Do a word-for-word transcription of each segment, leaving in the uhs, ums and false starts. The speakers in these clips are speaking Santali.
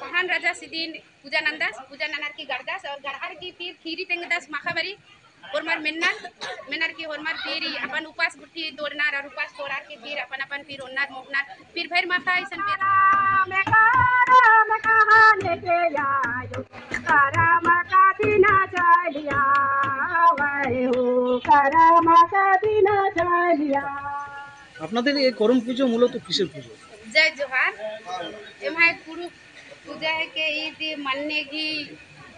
महान राजा सिदिन पूजा नंदस, पूजा ननर की गढ़दस और गढ़ार की फिर खीरी तेंगदस माखाबारी। होरमर मेन्नर, मेन्नर की होरमर फिर अपन उपास गुट्ठी तोड़नर और उपास तोड़ार की फिर अपन अपन फिर ओन्नर मोहनर फिर भैर माखा ऐसन बेच। राम का, राम कहाने के आयो, राम का दिन चलिया, वही हो, राम का दिन चलिया। আপনাদের এই করম পুজো মূলত কিসের পুজো? जय जोहार। एम्है गुरु पूजा हेके ईद मन्ने गही,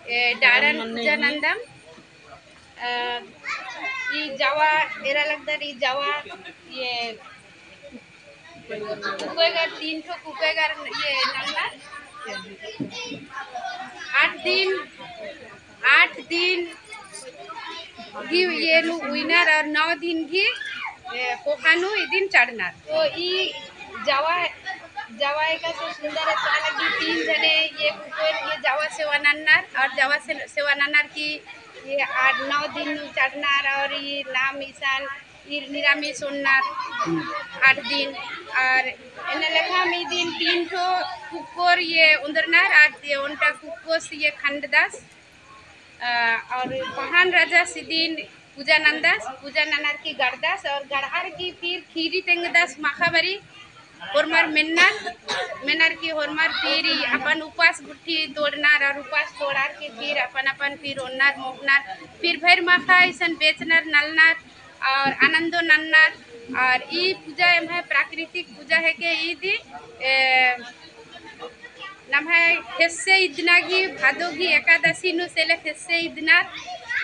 ए, डाड़न पूजा नंदम। अ, ई जावा एरा लगदर, ई जावा, ये कुकोएगर, तीन ठो कुकोएगर, ये नंदर। आठ दिन, आठ दिन गही ये नू उइनर और नौ दिन गही, ए, होखानू इदिन चढ़नर। तो ई जावा, जावा एका से सुंदर है, तो लगी तीन जने ये कुकोर ये जावा सेवा नन्नर और जावा से, सेवा नन्नर की ये आठ नौ दिन नू चढ़नर और ये नाम ईशान ईर निरामिस ओन्नर आठ दिन और एने लेखा मी दिन तीन ठो कुकोर ये उंदरनर और ये ओन्टा कुकोस ये खंडदस। अ, और पहान राजा सिदिन पूजा नंदस, पूजा ननर की गढ़दस और गढ़ार की फिर खीरी तेंगदस माखाबारी। होरमर मेन्नर, मेन्नर की होरमर फिर अपन उपास गुट्ठी तोड़नर और उपास तोड़ार की फिर अपन अपन फिर ओन्नर मोहनर फिर भैर माखा ऐसन बेचनर नलनर और आनंदो नन्नर। और ई पूजा एम्है प्राकृतिक पूजा हेके ईदी, ए, नम्है हेस्से इदना गही भादो गही एकादशी नू सेले हेस्से इदनर।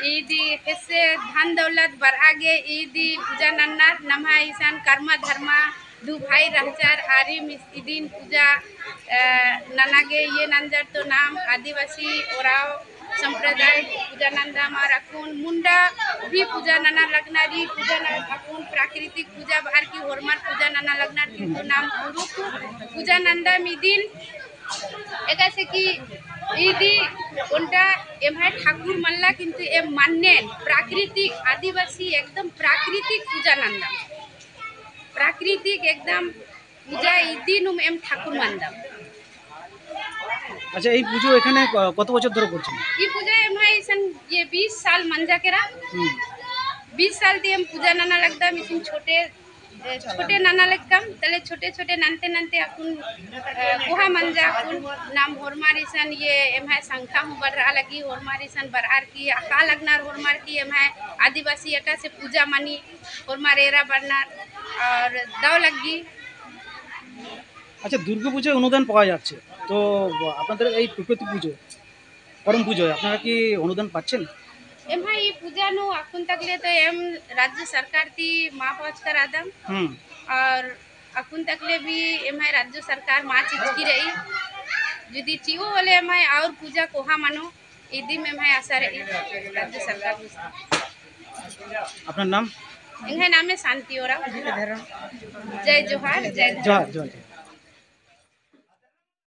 ईदी हेस्से धन दौलत बरआ गे ईदी पूजा नन्नर। नम्है ईशान कर्मा धर्मा दू भाई रहचर आरिम इदिन पूजा, अ, नना गे ये नंजर तो नाम आदिवासी ओराव संप्रदाय पूजा नंदम और अक्कुन मुंडा भी पूजा नना लगनर। ई पूजा नना अक्कुन प्राकृतिक पूजा बअर की होरमर पूजा नना लगनर किंतु नाम कुरुक पूजा नंदम इदिन। एकासे कि ईदी ओन्टा एम्है ठाकुर मल्ला किंतु एम मन्नेन प्राकृतिक आदिवासी एकदम प्राकृतिक पूजा नंदम। प्राकृतिक एकदम पूजा इदिनुम एम ठाकुर मन्दम। আচ্ছা, এই পুজো এখানে ক- কত বছর ধরে করছেন? ये पूजा हम है इसन ये बीस साल मंजा केरा। बीस साल दिए हम पूजा नाना लगता है। इसन छोटे छोटे नाना लगता, तले छोटे छोटे नानते नानते अकुन कोहा मंजा अकुन नाम होरमार इसन ये एम है संख्या हूँ बढ़ रहा लगी। होरमार इसन बढ़ार की आका लगनार होरमार की एम है आदिवासी अटा से पूजा मानी होरमार एरा बढ़नार और दव लगी। আচ্ছা, দুর্গা পুজোয় অনুদান পাওয়া যাচ্ছে, তো আপনাদের এই প্রকৃতি পুজো, করম পুজোয় আপনারা কি অনুদান পাচ্ছেন? एम है ये पूजा नु अकुन तकले तो एम राज्य सरकार ती माफ कर आदम। हम्म। और अकुन तकले भी एम है राज्य सरकार माँ चिचकी रही। यदि चिओ वाले एम है और पूजा कोहा मानो, इदी में एम है आशा रही राज्य सरकार। আপনার নাম? एंगे नाम है शांति ओरा। जय जोहार, जय धर्म। জোহার, জোহার।